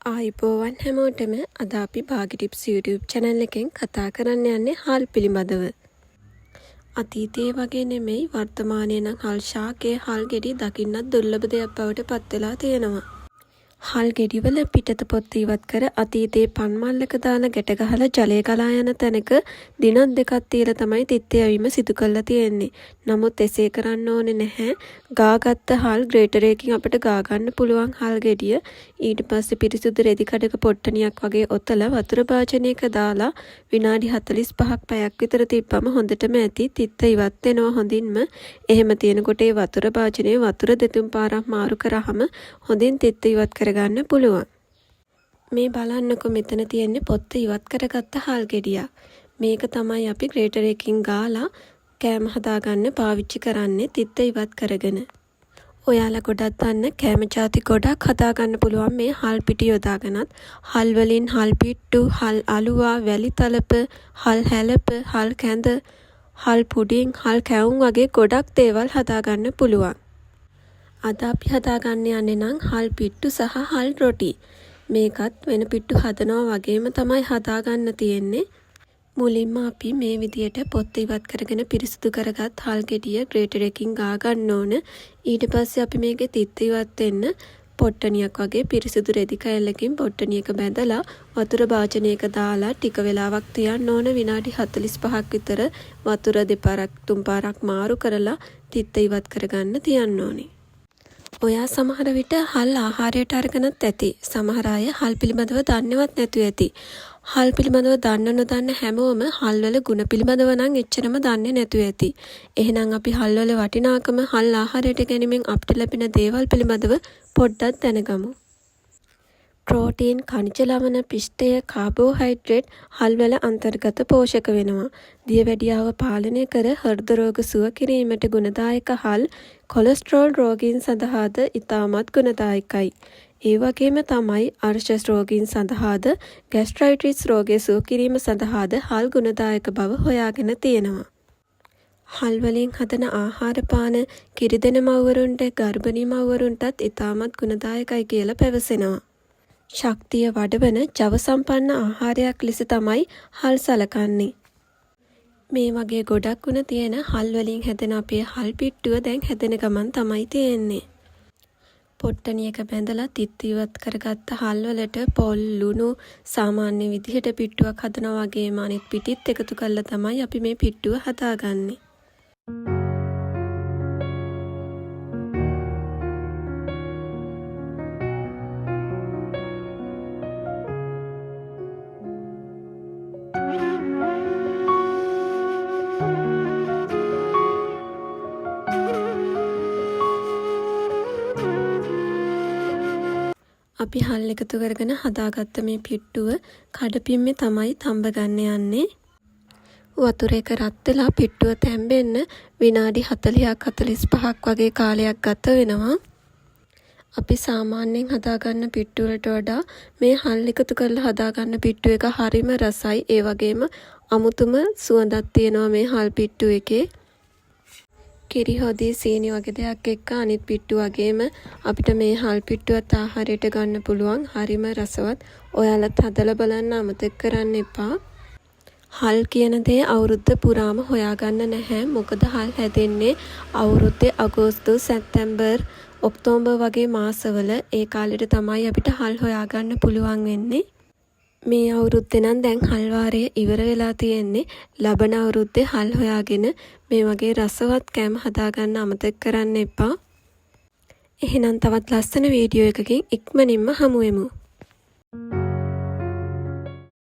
ආයුබෝවන් හැමෝටම. අද අපි භාගි ටිප්ස් YouTube channel එකෙන් කතා කරන්න යන්නේ හල් පිළිබඳව. අතීතයේ වගේ නෙමෙයි, වර්තමානයේ නම් හල් ශාකය, හල් ගෙඩි දකින්නත් දුර්ලභ දෙයක් බවට පත් වෙලා තියෙනවා. හල් ගෙඩිවල පිටත පොත්ත ඉවත් කර අතීතයේ පන් මල්ලක දාලා ගැට ගහලා ජලය ගලා යන තැනක දිනක් දෙකක් තියලා තමයි තිත්ත යැවීම සිදු කරලා තියෙන්නේ. නමුත් එසේ කරන්න ඕනේ නැහැ. ගාගත්ත හල් ග්‍රේටරයකින් අපිට ගා ගන්න පුළුවන් හල් ගෙඩිය. ඊට පස්සේ පිරිසුදු රෙදි කඩක පොට්ටනියක් වගේ ඔතලා වතුර භාජනයක දාලා විනාඩි 45ක් පැයක් විතර තිබ්බම හොඳටම ඇති. තිත්ත ඉවත් වෙනවා හොඳින්ම. එහෙම තියෙනකොට ඒ වතුර භාජනයේ වතුර දෙතුන් පාරක් මාරු කරාම හොඳින් තිත්ත ඉවත් කරගන්න පුළුවන්. මේ බලන්නකො, මෙතන තියෙන්නේ පොත්ත ඉවත් කරගත්ත හල් ගෙඩියක්. මේක තමයි අපි ග්‍රේටර් එකකින් ගාලා කෑම හදාගන්න පාවිච්චි කරන්නේ තිත්ත ඉවත් කරගෙන. ඔයාලා ගොඩක් දන්න කෑම ජාති ගොඩක් හදාගන්න පුළුවන් මේ හල් පිටි යොදාගෙනත්. හල් වලින් හල් පිට්ටු, හල් අලුවා, වැලි තලප, හල් හැලප, හල් කැඳ, හල් පුඩින්, හල් කැවුම් වගේ ගොඩක් දේවල් හදාගන්න පුළුවන්. අද අපි හදාගන්න යන්නේ නම් හල් පිට්ටු සහ හල් රොටි. මේකත් වෙන පිට්ටු හදනවා වගේම තමයි හදාගන්න තියෙන්නේ. මුලින්ම අපි මේ විදියට පොත්ත ඉවත් කරගෙන පිරිසිදු කරගත් හල් ගෙඩිය ග්‍රේටර් එකකින් ගා ගන්න ඕන. ඊට පස්සේ අපි මේකේ තිත්ත ඉවත් වෙන්න පොට්ටනියක් වගේ පිරිසිදු රෙදි කෑල්ලකින් පොට්ටනියක බැඳලා වතුර භාජනයක දාලා ටික වෙලාවක් තියන්න ඕන. විනාඩි 45ක් විතර වතුර දෙපාරක් තුන් පාරක් මාරු කරලා තිත්ත ඉවත් කරගන්න තියන්න ඕනේ. ඔයා සමහර විට හල් ආහාරයට අරගෙනත් ඇති. සමහර අය හල් පිළිබඳව දන්නේවත් නැතුව ඇති. හල් පිළිබඳව දන්න නොදන්න හැමෝම හල් වල ගුණ පිළිබඳව නම් එච්චරම දන්නේ නැතුව ඇති. එහෙනම් අපි හල් වල වටිනාකම, හල් ආහාරයට ගැනීමෙන් අපිට ලැබෙන දේවල් පිළිබඳව පොඩ්ඩක් දැනගමු. ප්‍රෝටීන්, ඛනිජ ලවණ, පිෂ්ඨය, කාබෝහයිඩ්‍රේට් හල් වල අන්තර්ගත පෝෂක වෙනවා. දියවැඩියාව පාලනය කර හෘද රෝග සුව කිරීමට ගුණදායක හල් කොලෙස්ටරෝල් රෝගීන් සඳහාද ඉතාමත් ගුණදායකයි. ඒ වගේම තමයි අර්ශස් රෝගීන් සඳහාද ගැස්ට්‍රයිටිස් රෝගය සුව කිරීම සඳහාද හල් ගුණදායක බව හොයාගෙන තියෙනවා. හල් වලින් හදන ආහාර පාන කිරි දෙන මව්වරුන්ට, ගර්භණී මව්වරුන්ටත් ඉතාමත් ගුණදායකයි කියලා පැවසෙනවා. ශක්තිය වඩවන ජව සම්පන්න ආහාරයක් ලෙස තමයි හල් සලකන්නේ. මේ වගේ ගොඩක් ගුණ තියෙන හල් වලින් හැදෙන අපේ හල් පිට්ටුව දැන් හැදෙන ගමන් තමයි තියෙන්නේ. පොට්ටනියක බැඳලා තිත් ඉවත් කරගත්ත හල් වලට පොල්, ලුණු, සාමාන්‍ය විදිහට පිට්ටුවක් හදනවා වගේම අනිත් පිටිත් එකතු කරලා තමයි අපි මේ පිට්ටුව හදාගන්නේ. අපි හල් එකතු කරගෙන හදාගත්ත මේ පිට්ටුව කඩපිම්මේ තමයි තම්බ ගන්න යන්නේ. වතුර එක රත් වෙලා පිට්ටුව තැම්බෙන්න විනාඩි 40ක් 45ක් වගේ කාලයක් ගත වෙනවා. අපි සාමාන්‍යයෙන් හදාගන්න පිට්ටු වලට වඩා මේ හල් එකතු කරලා හදාගන්න පිට්ටු එක හරිම රසයි. ඒ වගේම අමුතුම සුවඳක් තියෙනවා මේ හල් පිට්ටු එකේ. කිරි හොදි, සීනි වගේ දෙයක් එක්ක අනිත් පිට්ටු වගේම අපිට මේ හල් පිට්ටුවත් ආහාරයට ගන්න පුළුවන්. හරිම රසවත්. ඔයාලත් හදලා බලන්න අමතක කරන්න එපා. හල් කියන දේ අවුරුද්ද පුරාම හොයාගන්න නැහැ. මොකද හල් හැදෙන්නේ අවුරුද්දේ අගෝස්තු, සැප්තැම්බර්, ඔක්තෝබර් වගේ මාසවල. ඒ කාලෙට තමයි අපිට හල් හොයාගන්න පුළුවන් වෙන්නේ. මේ අවුරුද්දේ නම් දැන් හල් වාරය ඉවර වෙලා තියෙන්නේ. ලබන අවුරුද්දේ හල් හොයාගෙන මේ වගේ රසවත් කෑම හදාගන්න අමතක කරන්න එපා. එහෙනම් තවත් ලස්සන වීඩියෝ එකකින් ඉක්මනින්ම හමු වෙමු.